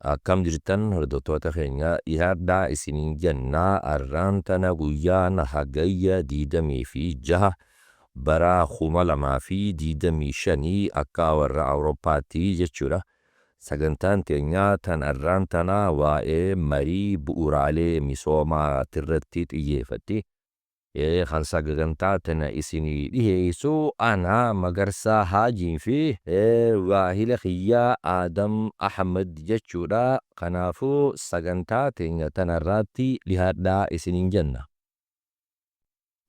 Akkam jirtan, hordoftoota keenya? Dhiyaadhaa isiniin jennaa. Arraan tana guyyaan Hagayya 26, bara 2025 akka warra Awurooppaatti jechuudha. Sagantaan teenya tan arraan tana waa'ee marii bu'uuraalee misoomaa irratti xiyyeeffatti. Kan sagantaa tana isinii dhiheessu ana Magarsaa Haajii fi waahila kiyyaa Aadam Ahmed jechuudha. Kanaafuu sagantaa teenya tanarraatti dhiyaadhaa isiniin jenna.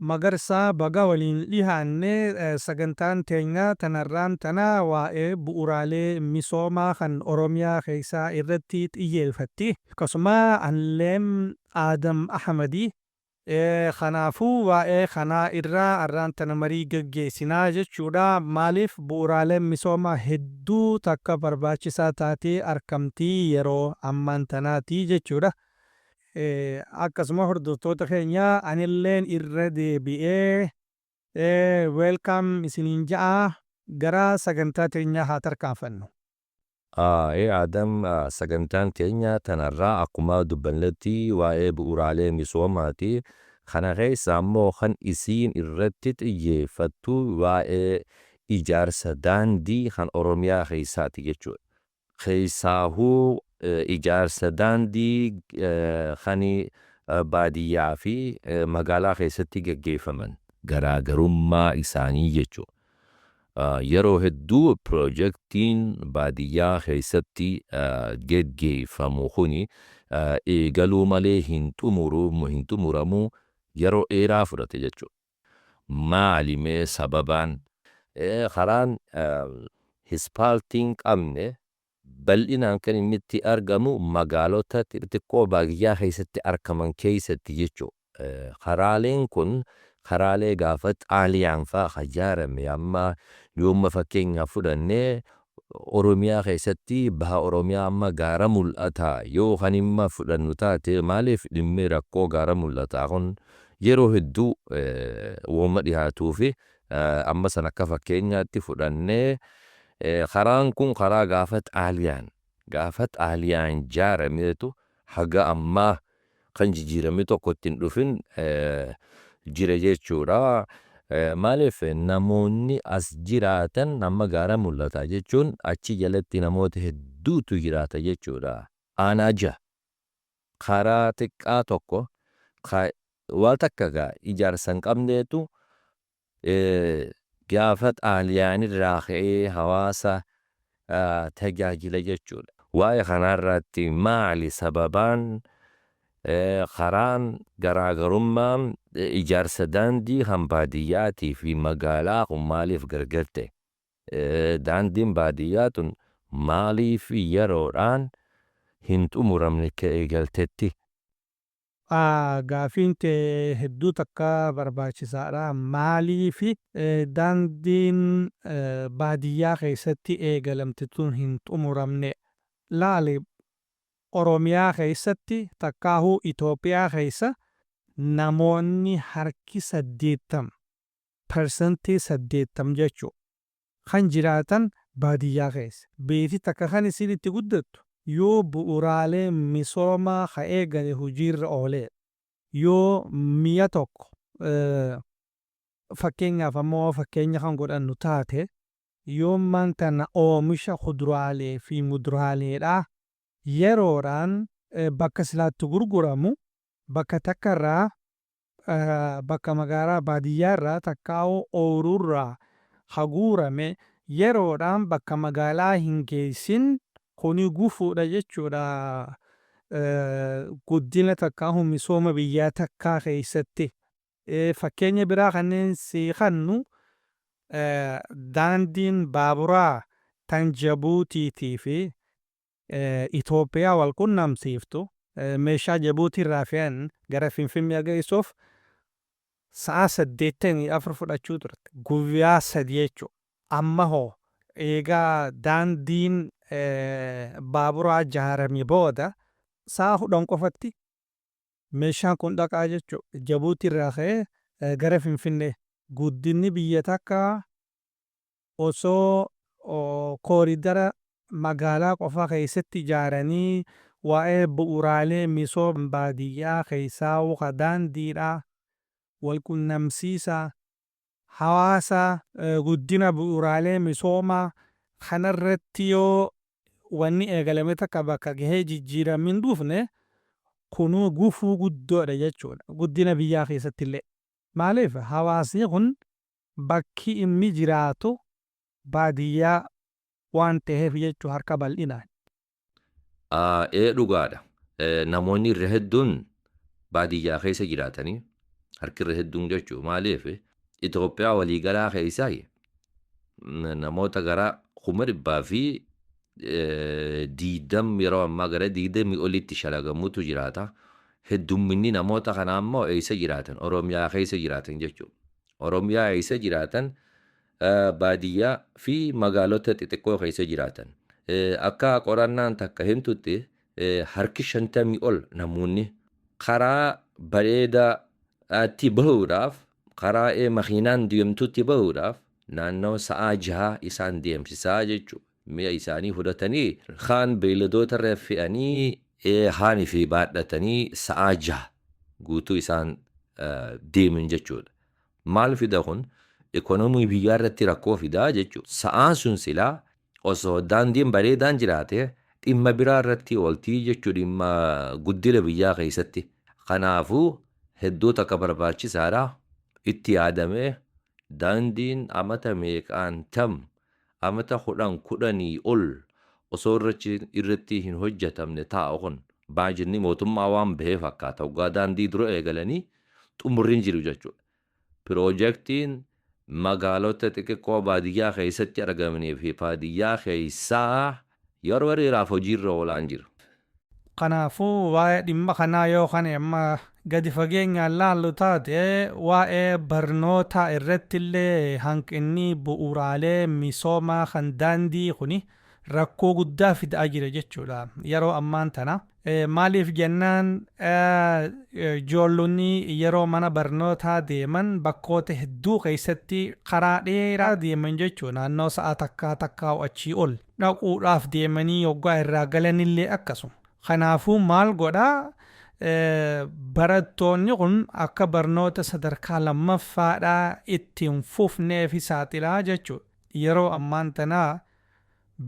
Magarsaa, baga waliin dhihaanne. Sagantaan teenya tanarraan tana waa'ee bu'uuraalee misoomaa kan Oromiyaa keessaa irratti xiyyeeffatti. Akkasuma anilleen Aadam Ahmadi. Kanaafuu waa'ee kanaa irraa arraan tana marii geggeessinaa jechuudha. Maaliif bu'uuraaleen misoomaa hedduu takka barbaachisaa taatee argamtii yeroo ammaan tanaati jechuudha. Akkasuma hordoftoota keenya, anilleen irra deebi'ee welcome isiniin ja'a. Gara sagantaa teenyaa haa tarkaanfannu. Ee Aadam, sagantaan teenya tanarraa akkuma dubbannetti waa'ee bu'uuraalee misoomaati. Kana keessa ammoo kan isiin irratti xiyyeeffattu waa'ee ijaarsa daandii kan Oromiyaa keessaati jechuudha. Keessaahuu ijaarsa daandii kan baadiyyaa fi magaalaa keessatti geggeeffaman garaagarummaa isaanii jechuudha. Yeroo hedduu piroojeektiin baadiyyaa keessatti geggeeffamu kuni eegaluu malee hin xumuramu, yeroo dheeraa fudhate jechuudha. Maali mee sababaan? Karaan ispaaltii hin qabne bal'inaan kan inni itti argamu magaalota xixiqqoo baadiyyaa keessatti argaman keessatti jechuudha. Karaaleen kun karaalee gaafa Xaaliyaan fa'aa ijaarame. Amma yooma fakkeenyaaf fudhannee, Oromiyaa keessatti, baha Oromiyaa, amma Gaara Mul'ataa yoo kan dhimma fudhannu taate, maaliif dhimmi rakkoo Gaara Mul'ataa kun yeroo hedduu wooma dhiyaatuu fi amma san akka fakkeenyaatti fudhannee, karaan kun karaa gaafa Xaaliyaan ijaarameetu haga ammaa kan jijjiiramni tokko ittiin dhufin jira jechuudha. Maaliif namoonni as jiraatan, amma Gaara Mul'ataa jechuun achi jalatti namoota hedduutu jiraata jechuudha. Aanaa jaha. Karaa xiqqaa tokko waa takka gaa ijaarsa hin qabneetu gaafa Xaaliyaanirraa ka'ee hawaasa tajaajila jechuudha. Waa'ee kanarratti maali sababaan karaan garaagarummaan ijaarsa daandii kan baadiyyaatii fi magaalaa kun maaliif gargar ta'e? Daandiin baadiyyaa tun maaliif yeroodhaan hin xumuramne akka eegaltetti? Gaafiin tee hedduu takka barbaachisaadha. Maaliifi daandiin baadiyyaa keessatti eegalamte tun hin xumuramne? Laali, Oromiyaa keessatti takkaahuu Itoophiyaa keessa namoonni harki 80, 80% jechuu, kan jiraatan baadiyyaa keessa. Biyyi takka kan isin itti guddattu yoo bu'uuraalee misoomaa ka eegale hojiirra oolee, yoo mi'a tokko, fakkeenyaaf ammoo fakkeenya kan godhannu taate, yoo tana oomisha kuduraalee fi muduraaleedha yeroodhaan bakka silaatti gurguramu, bakka takkarraa, bakka magaalaa baadiyyaarraa takkaa'uu ooyiruurraa haguurame yeroodhaan bakka magaalaa hin geessin, kuni gufuudha jechuudha guddina takkaa'uu misooma biyyaa takkaa keessatti. Fakkeenya biraa kanneen sii kannu, daandiin baaburaa tan Jabuutiitii fi Itoophiyaa wal qunnamsiiftu meeshaa Jabuutii irraa fe'an gara Finfinnee geessuuf sa'a 84 fudhachuu turte. Guyyaa 3 jechuudha. Amma hoo eegaa daandiin baaburaa ijaarame booda sa'a 10 qofatti meeshaan kun dhaqaa jechuudha. Jabuutii irraa ka'ee gara Finfinnee. Guddinni biyya takkaa osoo corridor Magaalaa qofa keessatti ijaaranii waa'ee bu'uuraalee misooma baadiyyaa keessaa ka daandiidha wal qunnamsiisa hawaasa, guddina bu'uuraalee misoomaa kanarratti yoo wanni eegalame takka bakka gahee jijjiiramni hin dhufne, kunuu gufuu guddoodha jechuudha guddina biyyaa keessatti illee. Maaliif? Hawaasni kun bakki inni jiraatu baadiyyaa waan ta'eef jechuu, harka bal'inaan. Ee, dhugaadha. Namoonni irra hedduun baadiyyaa keessa jiraatanii, harki irra hedduun jechuudha. Maaliif? Itoophiyaa waliigalaa keessaa namoota gara 120,000, yeroo ammaa gara 20 olitti shalagamutu jiraata. Heddumminni namoota kanaa immoo eessa jiraatan? Oromiyaa keessa jiraatan jechuudha. Oromiyaa eessa jiraatan? Baadiyyaa fi magaalota xixiqqoo keessa jiraatan. Akka qorannaan takka himtutti, harki 50 ol namoonni karaa bareedaatti bahuudhaaf, karaa makiinaan deemtutti bahuudhaaf naannoo sa'aa 6 isaan deemsisaa jechuudha. Mi'a isaanii fudhatanii, kaan beeyladoota irra fe'anii, haanii fi baadhatanii sa'aa 6 guutuu isaan deeman jechuudha. Maal fida kun? Ikonoomii biyyaa irratti rakkoo fidaa jechuudha. Sa'aan sun silaa osoo daandiin bareedaan jiraate dhimma biraa irratti ooltii jechuudha, dhimma guddina biyyaa keessatti. Kanaafuu hedduu takka barbaachisaadha. Itti yaadamee daandiin amata meeqaan tam, amata 10, 10 ol osoo irratti hin hojjetamne taa'u kun, baajinni mootummaa waan bahee fakkaata. Waggaa daandii dura eegalanii xumurri hin jiru jechuudha. Piroojeektiin magaalota xixiqqoo baadiyyaa keessatti argamanii fi baadiyyaa keessaa yeroo dheeraaf hojiirra oolaan jiru. Kanaafuu waa'ee dhimma kanaa yoo kan amma gadi fageenyaan laallu taate, waa'ee barnoota irratti illee hanqinni bu'uuraalee misoomaa kan daandii kuni rakkoo guddaa fidaa jira jechuudha yeroo ammaan tana. Maaliif jennaan, ijoollonni yeroo mana barnootaa deeman bakkoota hedduu keessatti karaa dheeraa deeman jechuudha. Naannoo sa'a takkaa, takkaa achii ol dhaquudhaaf deemanii, yoggaa irraa galanillee akkasuma. Kanaafuu maal godhaa? Barattoonni kun akka barnoota sadarkaa lammaffaadhaa ittiin fufneef saaxilaa jechuudha. Yeroo ammaan tanaa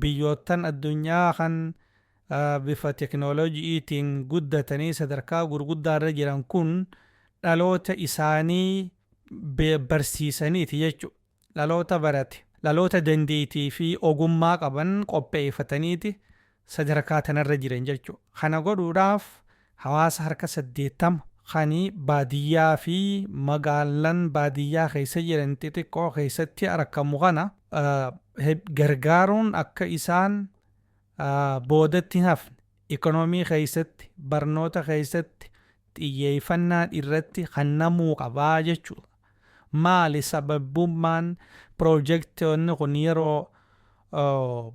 biyyoottan addunyaa kan bifa teknooloojiitiin guddatanii sadarkaa gurguddaarra jiran kun dhaloota isaanii barsiisaniiti jechuudha. Dhaloota barate, dhaloota dandeettii fi ogummaa qaban qopheeffataniiti sadarkaa tanarra jiran jechuudha. Kana godhuudhaaf hawaasa harka 80 kan baadiyyaa fi magaalaan baadiyyaa keessa jiran xixiqqoo keessatti argamu kana gargaaruun akka isaan boodatti hin hafne, ikonoomii keessatti, barnoota keessatti xiyyeeffannaan irratti kennamuu qabaa jechuudha. Maali sababummaan piroojeektoonni kun yeroo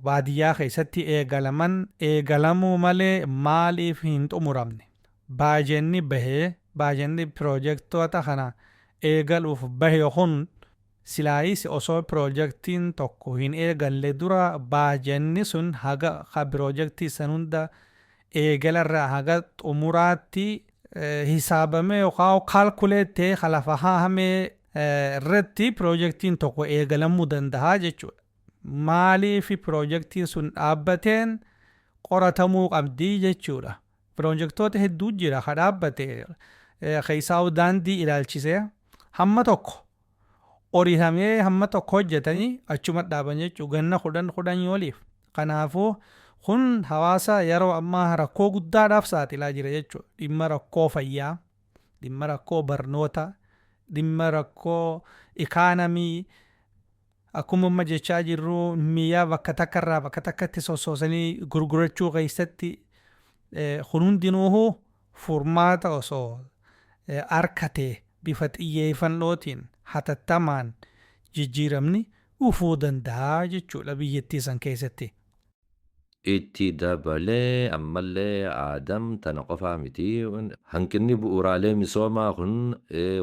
baadiyyaa keessatti eegalaman eegalamuu malee maaliif hin xumuramne? Baajenni bahee, baajenni piroojeektoota kana eegaluuf bahe kun, silaayis osoo piroojeektiin tokko hin eegalle dura baajenni sun haga ka piroojeektii san hunda eegalarraa haga xumuraatti hisaabamee yookaan calculate ta'ee lafa hahamee irratti piroojeektiin tokko eegalamuu danda'a jechuudha. Maaliif piroojeektiin sun dhaabbateen qoratamuu qabdii jechuudha. Piroojeektoota hedduu jira ka dhaabbate keessaa, daandii ilaalchisee hamma tokko orihamee, hamma tokko hojjetanii achuma dhaaban jechuudha, ganna 10 10 oliif. Kanaafuu kun hawaasa yeroo ammaa rakkoo guddaadhaaf saaxilaa jira jechuudha. Dhimma rakkoo fayyaa, dhimma rakkoo barnoota, dhimma rakkoo ikaanamii, akkuma amma jechaa jirru mi'a bakka takkarraa bakka takkatti sossoosanii gurgurachuu keessatti, kun hundinuuhu furmaata osoo arkate bifa xiyyeeffannootiin hatattamaan jijjiiramni dhufuu danda'a jechuudha biyyattii san keessatti. Itti dabalee ammallee Aadam, tana qofaa miti. Hanqinni bu'uuraalee misoomaa kun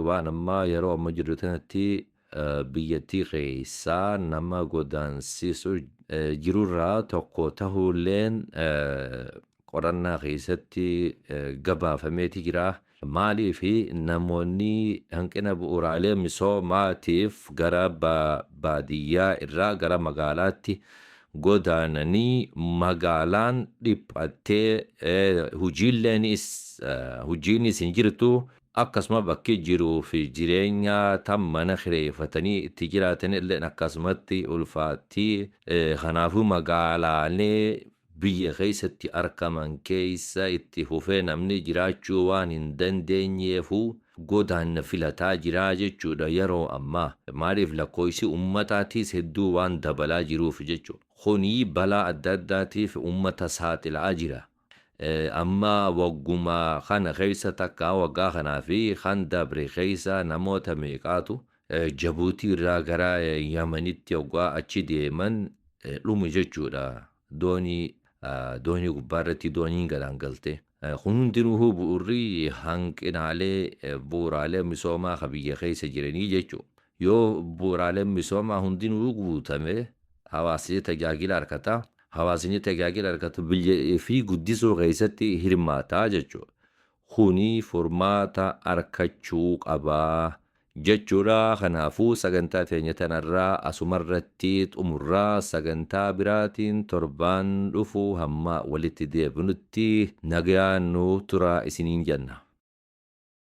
waan ammaa yeroo amma jirru kanatti Biyyattii keessaa nama godaansisu jirurraa tokko tahuulleen qorannaa keessatti gabaafameeti jira. Maaliif namoonni hanqina bu'uuraalee misoomaatiif gara baadiyyaa irraa gara magaalaatti godaananii, magaalaan dhiphattee, hojiilleenis hojiinis hin jirtu, akkasuma bakki jiruu fi jireenya tan mana kireeffatanii itti jiraatan illee akkasumatti ulfaatti. Kanaafuu magaalaalee biyya keessatti argaman keessa itti fufee namni jiraachuu waan hin dandeenyeefu godaanna filataa jiraa jechuudha yeroo ammaa. Maaliif lakkoofsi uummataatiis hedduu waan dabalaa jiruuf jechuudha. Kuni balaa adda addaatiif uummata saaxilaa jira. Amma wagguma kana keessa, takka waggaa kanaa fi kan dabre keessa, namoota meeqaatu Jabuutii irraa gara Yamanitti waggaa achi deeman dhumu jechuudha. Doonii gubbaarratti dooniin galaan galte. Kun hundinuu bu'uurri hanqinaalee bu'uuraalee misoomaa kan biyya keessa jiranii jechuudha. Yoo bu'uuraaleen misoomaa hundinuu guutame, hawaasni tajaajila argata. Hawaasni tajaajila argatu biyya fi guddisuu keessatti hirmaataa jechuudha. Kuni furmaata argachuu qabaa jechuudha. Kanaafuu sagantaa teenya tanarraa asumarratti xumurraa, sagantaa biraatiin torbaan dhufu hamma walitti deebinutti nagaan nu tura isiniin jenna.